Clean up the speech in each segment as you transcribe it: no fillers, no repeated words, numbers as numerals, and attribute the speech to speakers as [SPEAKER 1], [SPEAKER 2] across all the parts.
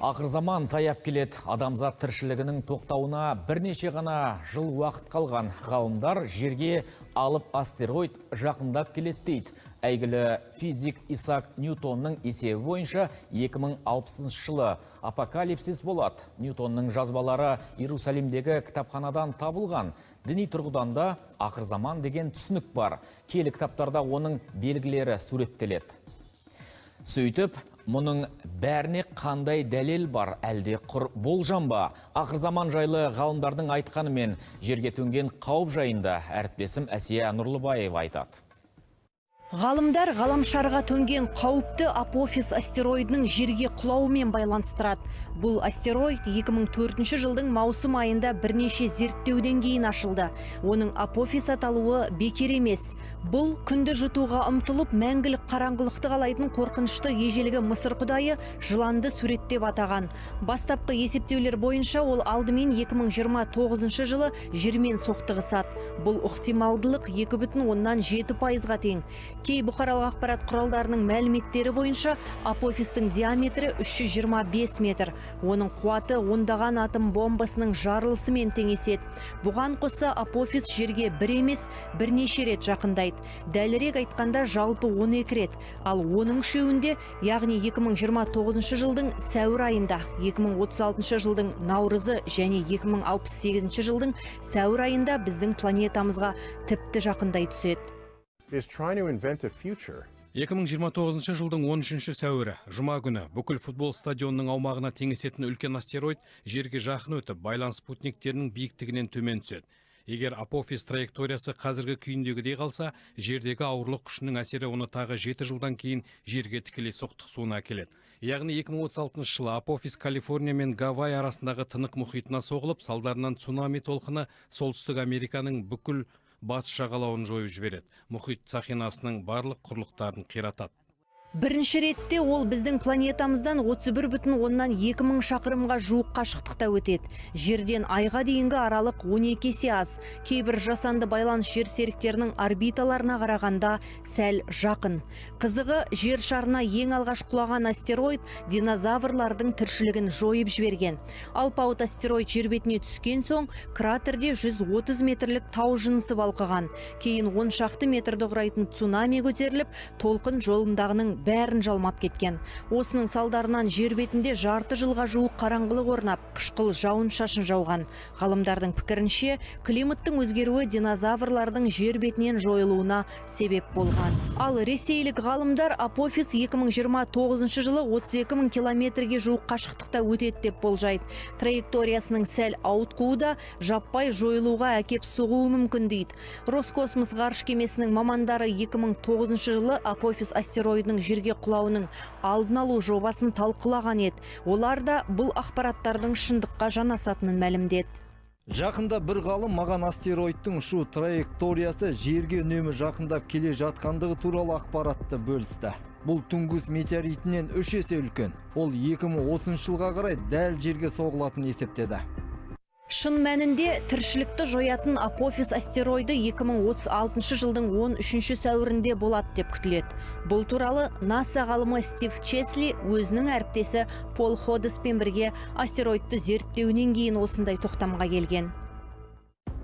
[SPEAKER 1] Ақыр заман таяп келеді. Адамзат тіршілігінің тоқтауына бірнеше ғана жыл уақыт қалған. Ғалымдар жерге алып астероид жақындап келеді дейді. Әйгілі физик Исаак Ньютонның есебі бойынша 2060 жылы апокалипсис болады. Ньютонның жазбалары Иерусалимдегі кітапханадан табылған. Діни тұрғыдан да ақыр заман деген түсінік бар. Киелі кітаптарда оның белгілері суреттеледі. Сөйтіп, мұның бәріне қандай дәлел бар, әлде құр болжам ба? Ақыр заман жайлы ғалымдардың айтқанымен жерге төнген қауіп жайында әріптесім Әсия Нұрлыбаева айтады.
[SPEAKER 2] Ғалымдар ғаламшарға төнген қауіпті Апофис астероидының жерге құлауымен байланыстырады. Бұл астероид 2004 жылдың маусым айында бірнеше зерттеуден кейін ашылды. Оның Апофис аталуы бекер емес. Бұл күнді жұтуға ұмтылып, мәңгілік қараңғылықты қалайтын қорқынышты ежелгі Мысыр құдайы жыланды суреттеп атаған. Бастапқы есептеулер бойынша ол алдымен 2029 жылы жермен соқтығысады. Бұл ықтималдылық 2,7%-ға тең. Кей бұқаралық ақпарат құралдарының мәліметтері бойынша Апофистің диаметрі 325 метр. Оның қуаты ондаған атом бомбасының жарылысымен теңеседі. Бұған қоса Апофис жерге бір емес, бірнеше рет жақындайды. Дәлірек айтқанда, жалпы 12 рет. Ал оның үшеуінде, яғни 2029 жылдың сәуір айында, 2036 жылдың наурызы және 2068 жылдың сәуір айында біздің планетамызға тіпті жақындай түседі.
[SPEAKER 3] Is trying to invent a future.
[SPEAKER 4] 2029 жылдың 13 сәуірі, жұма күні, бүкіл футбол стадионының аумағына теңесетін үлкен астероид жерге жақын өтіп, байланыс спутниктерінің биіктігінен төмен түседі. Егер Апофис траекториясы қазіргі күйіндегідей қалса, жердегі ауырлық күшінің әсері оны тағы 7 жылдан кейін жерге тікелей соқтығысуына әкеледі. Яғни 2036 жылы Апофис Калифорния мен Гавай арасындағы Тынық мұхитына соғылып, салдарынан цунами толқыны Солтүстік Американың бүкіл батыс жағалауын жойып жібереді. Мұхит сақинасының барлық құрлықтарын қиратады.
[SPEAKER 2] Бірінші ретте ол біздің планетамыздан 31,2 мың шақырымға жуық қашықтықта өтеді. Жерден айға дейінгі аралық 12 есе аз. Кейбір жасанды байланыс жер серіктерінің орбиталарына қарағанда сәл жақын. Қызығы, жер шарына ең алғаш құлаған астероид динозаврлардың тіршілігін жойып жіберген. Алпауыт астероид жер бетіне түскен соң кратерде 130 метрлік тау жынысы балқыған. Кейін 10 шақты метрді құрайтын цунами көтеріліп, толқын жолындағының бәрін жалмап кеткен. Осының салдарынан жер бетінде жарты жылға жуық қараңғылық орнап, қышқыл жауын шашын жауған. Ғалымдардың пікірінше, климаттың өзгеруі динозаврлардың жер бетінен жойылуына себеп болған. Ал ресейлік ғалымдар Апофис 2029 жылы 32 мың километрге жуық қашықтықта өтеді деп болжайды. Траекториясының сәл ауытқуы да жаппай жойылуға әкеп соғуы мүмкін дейді. Роскосмос ғарыш кемесінің мамандары 2009 жылы Апофис астероидының жерге құлауының алдын алу жобасын талқылаған еді. Олар да бұл ақпараттардың шындыққа жанасатынын мәлімдеді.
[SPEAKER 5] Жақында бір ғалым маған астероидтың ұшу траекториясы жерге үнемі жақындап келе жатқандығы туралы ақпаратты бөлісті. Бұл Тунгус метеоритінен үш есе үлкен. Ол 2030 жылға қарай дәл жерге соғылатынын есептеді.
[SPEAKER 2] Шын мәнінде тіршілікті жоятын Апофис астероиды 2036 жылдың 13 сәуірінде болады деп күтіледі. Бұл туралы НАСА ғалымы Стив Чесли өзінің әріптесі Пол Ходеспен бірге астероидты зерттеуінен кейін осындай тоқтамға келген.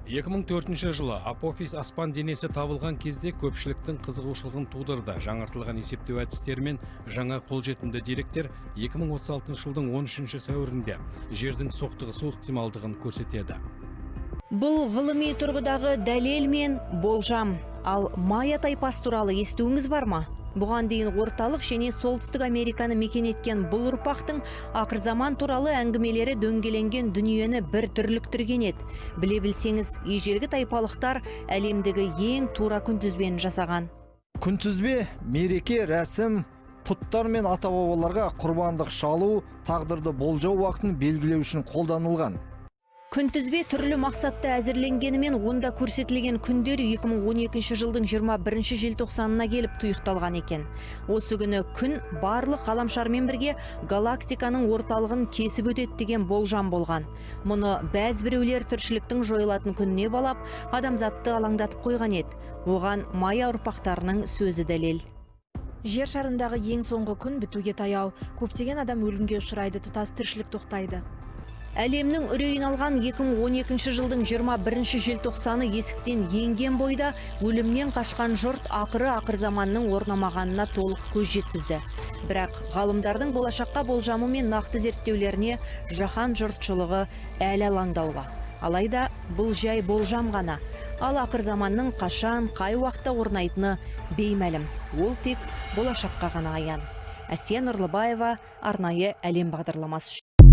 [SPEAKER 4] 2004 жылы Апофис аспан денесі табылған кезде көпшіліктің қызығушылығын тудырды. Жаңартылған есептеу әдістері мен жаңа қолжетімді деректер 2036 жылдың 13 сәуірінде жердің соқтығысу ықтималдығын көрсетеді.
[SPEAKER 2] Бұл ғылыми тұрғыдағы дәлел мен болжам. Ал майя тайпасы туралы естуіңіз бар ма? Бұған дейін Орталық және Солтүстік Американы мекен еткен бұл ұрпақтың ақырзаман туралы әңгімелері дөңгеленген дүниені бір дүрліктірген еді. Біле білсеңіз, ежелгі тайпалықтар әлемдегі ең тура күнтізбені жасаған.
[SPEAKER 5] Күнтізбе, мереке, рәсім, пұттар мен ата бабаларға құрбандық шалу, тағдырды болжау уақытын белгілеу үшін қолданылған.
[SPEAKER 2] Күнтізбе түрлі мақсатта әзірленгенімен, онда көрсетілген күндер 2012 жылдың 21 желтоқсанына келіп тұйықталған екен. Осы күні күн барлық ғаламшармен бірге галактиканың орталығын кесіп өтеді деген болжам болған. Мұны бәз біреулер тіршіліктің жойылатын күніне балап, адамзатты алаңдатып қойған еді. Оған майя ұрпақтарының сөзі дәлел.
[SPEAKER 6] Жер шарындағы ең соңғы күн бітуге таяу. Көптеген адам өлімге ұшырайды, тұтас тіршілік тоқтайды.
[SPEAKER 2] Әлемнің үрейін алған 2012 жылдың 21 желтоқсаны есіктен енген бойда өлімнен қашқан жұрт ақыры ақыр заманның орнамағанына толық көз жеткізді. Бірақ ғалымдардың болашаққа болжамы мен нақты зерттеулеріне жаһан жұртшылығы әлі алаңдаулы. Алайда бұл жай болжам ғана. Ал ақыр заманның қашан, қай уақытта орнайтыны беймәлім. Ол тек болашаққа ғана аян. Әсия Нұрлыбаева, арнайы «Әлем» бағдарламасы үшін.